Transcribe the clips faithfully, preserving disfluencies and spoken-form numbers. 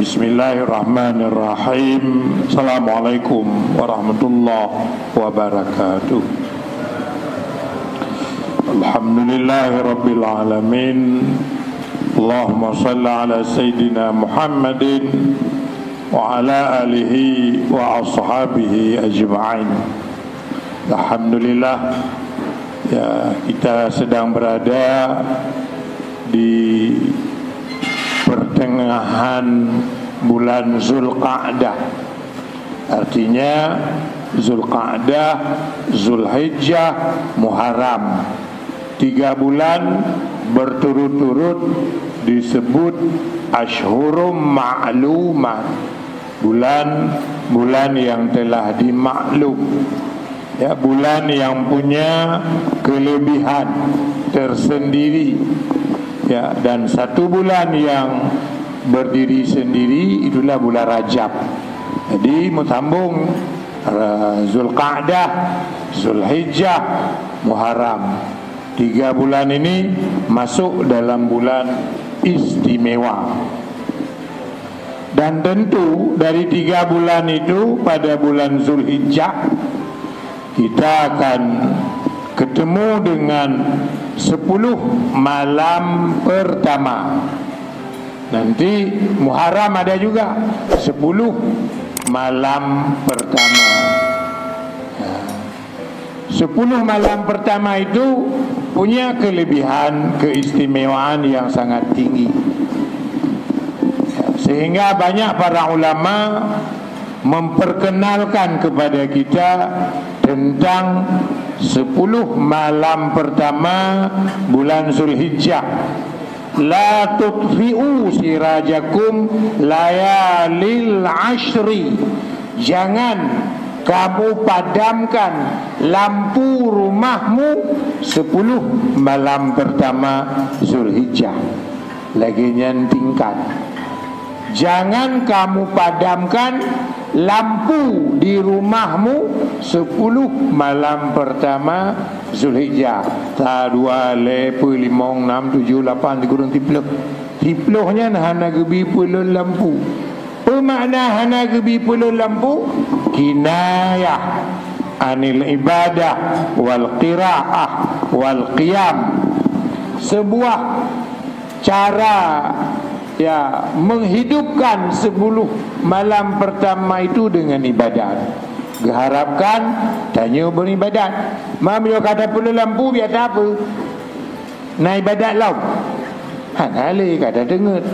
Bismillahirrahmanirrahim. Assalamualaikum warahmatullahi wabarakatuh. Alhamdulillahirabbil alamin. Allahumma shalli ala sayyidina Muhammadin wa ala alihi wa ashabihi ajma'in. Alhamdulillah, ya, kita sedang berada di pertengahan bulan Zulqa'dah. Artinya, Zulqa'dah, Zulhijjah, Muharram. Tiga bulan berturut-turut disebut asyhurum ma'lumat, bulan-bulan yang telah dimaklum. Ya, bulan yang punya kelebihan tersendiri. Ya, dan satu bulan yang berdiri sendiri, itulah bulan Rajab. Jadi, meusambung, eh, Zulqa'dah, Zulhijjah, Muharram. Tiga bulan ini masuk dalam bulan istimewa. Dan tentu dari tiga bulan itu, pada bulan Zulhijjah, kita akan ketemu dengan sepuluh malam pertama. Nanti Muharram ada juga, sepuluh malam pertama. Ya. Sepuluh malam pertama itu punya kelebihan, keistimewaan yang sangat tinggi. Ya, sehingga banyak para ulama memperkenalkan kepada kita tentang sepuluh malam pertama bulan Zulhijjah. "La tutfi'u sirajakum layalil asyri." Jangan kamu padamkan lampu rumahmu sepuluh malam pertama Zulhijjah. Lagée nyan tingkat. Jangan kamu padamkan lampu di rumahmu sepuluh malam pertama Zulhijjah. Sa, dua, lhée, peuet, limong, nam, tujoh, lapan, sikureueng siplôh. Siplôh nyan hana geubi peulon lampu. Peue makna hana geubi peulon lampu? Kinayah anil ibadah wal qiraah wal qiyam. Sebuah cara, ya, menghidupkan sepuluh malam pertama itu dengan ibadat. Geuharapkan tanyoe beribadat. Meunyoe ka tapeulon lampu, biasa apa? Na ibadat lom? Hana lé, ka tadeungeut.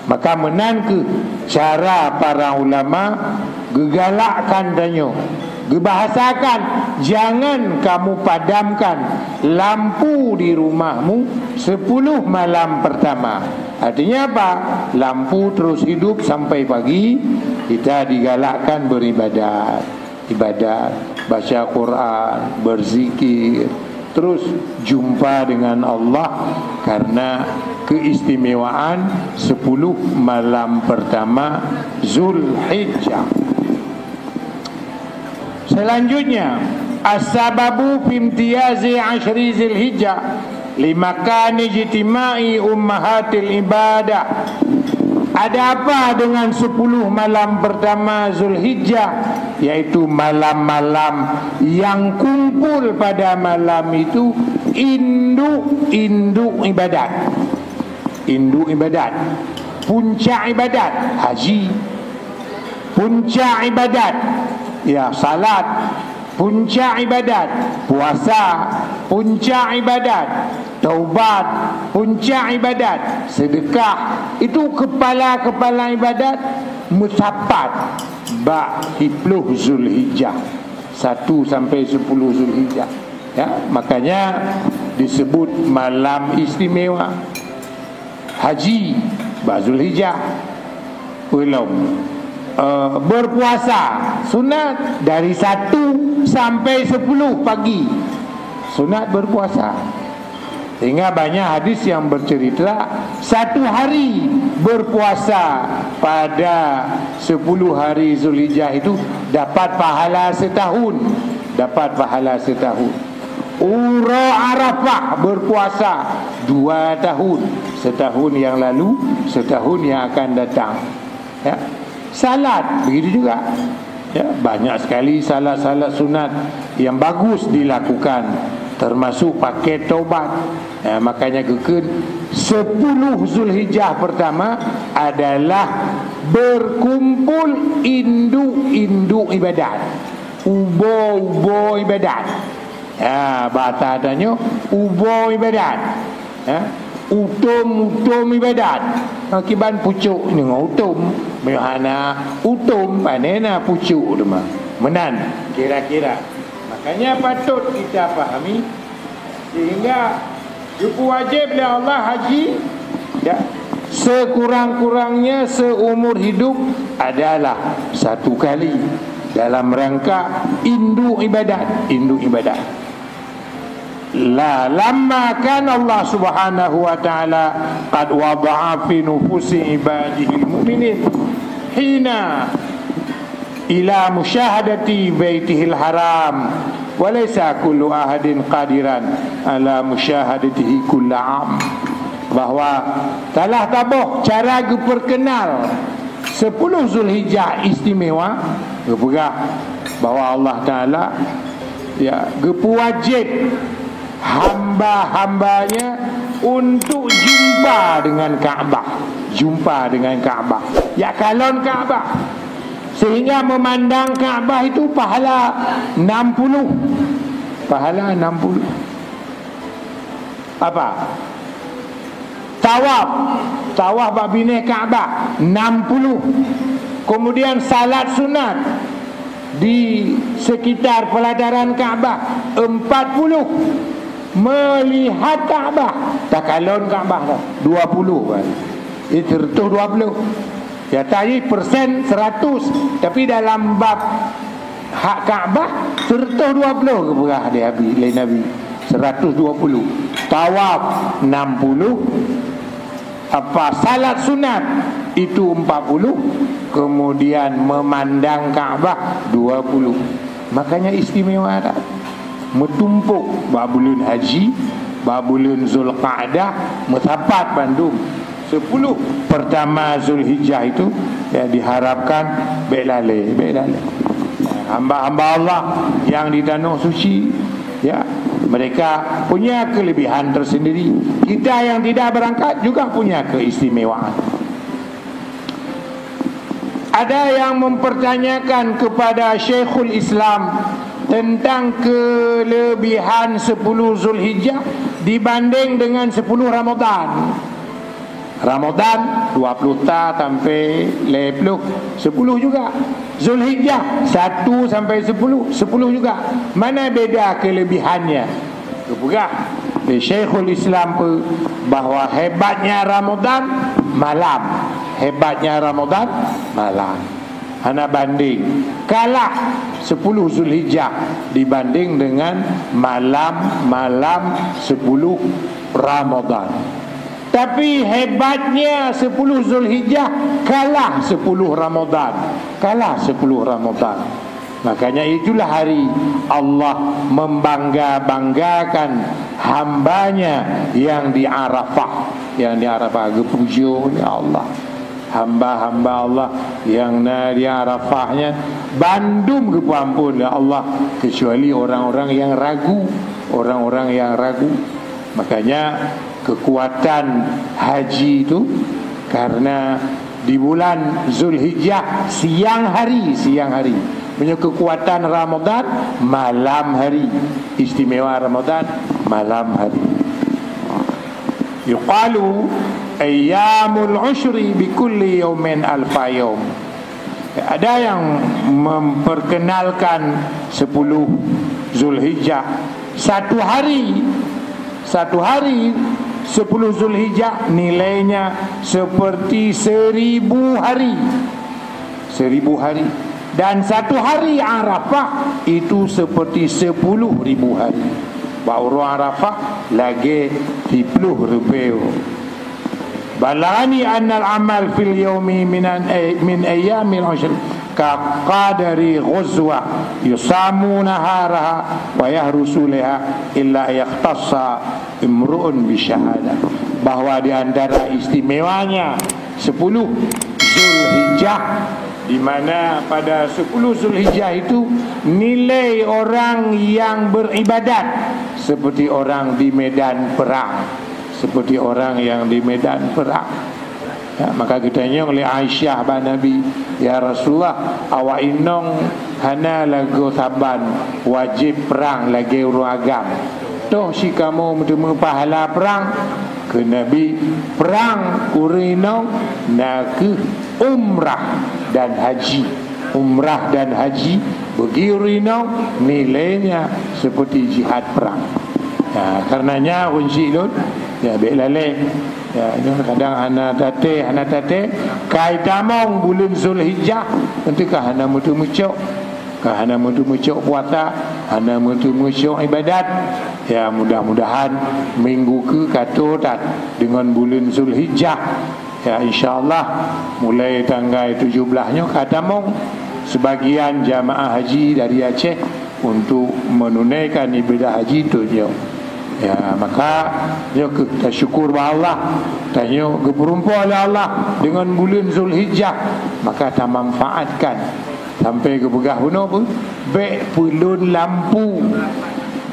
Maka meunan kheueh cara para ulama geugalakkan tanyoe, geubahasakan, "Jangan kamu padamkan lampu di rumahmu sepuluh malam pertama." Artinya apa? Lampu terus hidup sampai pagi, kita digalakkan beribadat. Ibadat, baca Quran, berzikir, terus jumpa dengan Allah karena keistimewaan sepuluh malam pertama Zulhijjah. Selanjutnya, as-sababu fi imtiyazi asyri Zulhijjah limakani ijtima'i ummahatil ibadah. Ada apa dengan sepuluh malam pertama Zulhijjah, yaitu malam-malam yang kumpul pada malam itu induk-induk ibadat. Induk ibadat, puncak ibadat, haji. Puncak ibadat, ya, salat. Puncak ibadat, puasa. Puncak ibadat, taubat. Puncak ibadat, sedekah. Itu kepala-kepala ibadat meusapat bak siplôh Zulhijjah, satu sampai sepuluh Zulhijjah. Ya, makanya disebut malam istimewa. Haji bak Zulhijjah. Ulom, eh, berpuasa sunat dari satu sampai sepuluh pagi. Sunat berpuasa. Sehingga banyak hadis yang bercerita, satu hari berpuasa pada sepuluh hari Zulhijjah itu dapat pahala setahun. Dapat pahala setahun. Uroe Arafah berpuasa dua tahun, setahun yang lalu, setahun yang akan datang. Ya. Salat begitu juga. Ya, banyak sekali salat-salat sunat yang bagus dilakukan, termasuk pakai taubat. Ya, makanya geukheun sepuluh Zulhijjah pertama adalah berkumpul induk-induk ibadat, ubo-ubo ibadat. Ya, bahasa tanyoe ubo ibadat. Ya, utom-utom ibadat. Ha, kiban pucuk nyoe utom, meuhana utom, panena pucuk teuma. Meunan kira-kira. Makanya patut kita pahami sehingga geupeuwajéb lé Allah haji, ya, sekurang-kurangnya seumur hidup adalah satu kali dalam rangka induk ibadat, induk ibadat. La lamma kan Allah Subhanahu wa Ta'ala qad wada'a fi nufusi ibadihil mu'minin hina ila musyahadati baitihil haram, wa laisa kullu ahadin qadiran ala musyahadatihi kulla am. Bahwa salah saboh cara geupeurkeunal sepuluh Zulhijjah istimewa, geupeugah bahwa Allah Ta'ala, ya, geupeuwajéb hamba-hambanya untuk jumpa dengan Ka'bah, jumpa dengan Ka'bah, ya, kalon Ka'bah, sehingga memandang Ka'bah itu pahala enam puluh, pahala enam puluh. Apa? Tawaf, tawaf bak binéh Ka'bah enam puluh. Kemudian salat sunat di sekitar pelataran Ka'bah empat puluh. Melihat Ka'bah, takalon Ka'bah dah dua puluh kan. Itu seratus dua puluh. Ya, tadi persen seratus, tapi dalam bab hak Ka'bah, seratus dua puluh geupeugah lé Nabi, lé Nabi. Seratus dua puluh. Tawaf enam puluh, apa, salat sunat itu empat puluh, kemudian memandang Ka'bah dua puluh. Makanya istimewa dah. Meutumpôk bak buleuen haji, bak buleuen Zulqa'dah, meusapat bandum. Sepuluh pertama Zulhijjah itu, ya, diharapkan bék lalé, bék lalé. Hamba-hamba Allah yang di Tanoh Suci, ya, mereka punya kelebihan tersendiri. Kita yang tidak berangkat juga punya keistimewaan. Ada yang mempertanyakan kepada Syekhul Islam tentang kelebihan sepuluh Zulhijjah dibanding dengan sepuluh Ramadan. Ramadan dua puluh ta sampai lhèe ploh, sepuluh juga. Zulhijjah satu sampai sepuluh, sepuluh juga. Mana beda kelebihannya? Geupeugah lé Syekhul Islam peuh bahwa hebatnya Ramadan malam, hebatnya Ramadan malam. Hana banding, kalah sepuluh Zulhijjah dibanding dengan malam-malam sepuluh Ramadan. Tapi hebatnya sepuluh Zulhijjah kalah sepuluh Ramadan, kalah sepuluh Ramadan. Makanya itulah hari Allah membangga-banggakan hambanya yang di Arafah. Yang di Arafah, geupujoe lé Allah. Hamba-hamba Allah yang na di Arafah nyan bandum geupeuamphon lé Allah, kecuali orang-orang yang ragu, orang-orang yang ragu. Makanya kekuatan haji itu karena di bulan Zulhijjah siang hari, siang hari. Meunyoe kekuatan Ramadan malam hari. Istimewa Ramadan malam hari. Yuqalu ayyamul usyri bi kulli yaumin alfa yaum. Ada yang memperkenalkan sepuluh Zulhijjah, satu hari, satu hari sepuluh Zulhijjah nilainya seperti seribu hari. Seribu hari. Dan satu hari Arafah itu seperti sepuluh ribu hari. Bak uroe Arafah lagèe siploh ribèe. Balani annal amal fil yaumi minan ay-, min ayyamil ushr ka qadari ghuzwa yusamu naharaha wa yahrusu liha illa yahtassa imru'un bi syahadah. Bahwa di antara istimewanya sepuluh Zulhijjah, di mana pada sepuluh Zulhijjah itu nilai orang yang beribadat seperti orang di medan perang, seperti orang yang di medan perang. Ya, maka geutanyong lé Aisyah bak Nabi, "Ya Rasulullah, awak inong hana lagoe saban wajéb prang lagée ureuëng agam. Toh si kamoe meuteumé pahala prang?" Kheun Nabi, "Prang ureuëng inong na kheueh umrah dan haji." Umrah dan haji bagi ureuëng inong nilainya seperti jihad perang. Ya, karenanya ureuëng syiek lôn, ya, bék lalée. Ya, nyoe kadang hana taté, hana taté. Kai tamong buleuen Zulhijjah, nanti ka hana meuteumeucok. Ka hana meuteumeucok puasa, hana meuteumeucok ibadat. Ya, mudah-mudahan minggu keu ka tô that deungon buleuen Zulhijjah. Ya, insya Allah, mulai tanggai tujoh blaih nyoe ka tamong sebagian jamaah haji dari Aceh untuk menunaikan ibadah haji thôn nyoe. Ya, maka nyoe keuh tasyukur bak Allah, tanyoe geupeurumpo lé Allah deungon buleuen Zulhijjah, maka tamanfaatkan sampai geupeugah bunoe pun, "Bék peulon lampu,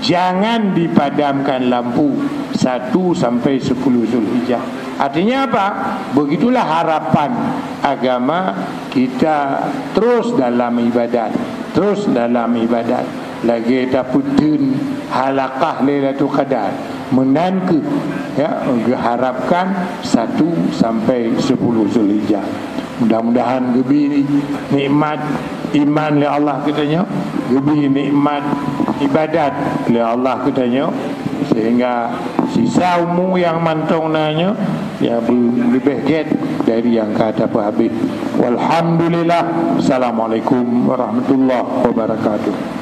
jangan dipadamkan lampu satu sampai sepuluh Zulhijjah." Artinya apa? Begitulah harapan agama kita terus dalam ibadat, terus dalam ibadat. Lagée tapeuteun halakah Lailatul Qadar, meunan keuh, ya, geuharapkan satu sampai sepuluh Zulhijjah. Mudah-mudahan geubi nikmat iman lé Allah geutanyoe, geubi nikmat ibadat lé Allah geutanyoe, sehingga sisa umu nyang mantong na nyoe, ya, beu-, leubeh gét dari nyang ka tapeuhabéh. Walhamdulillah. Assalamualaikum warahmatullahi wabarakatuh.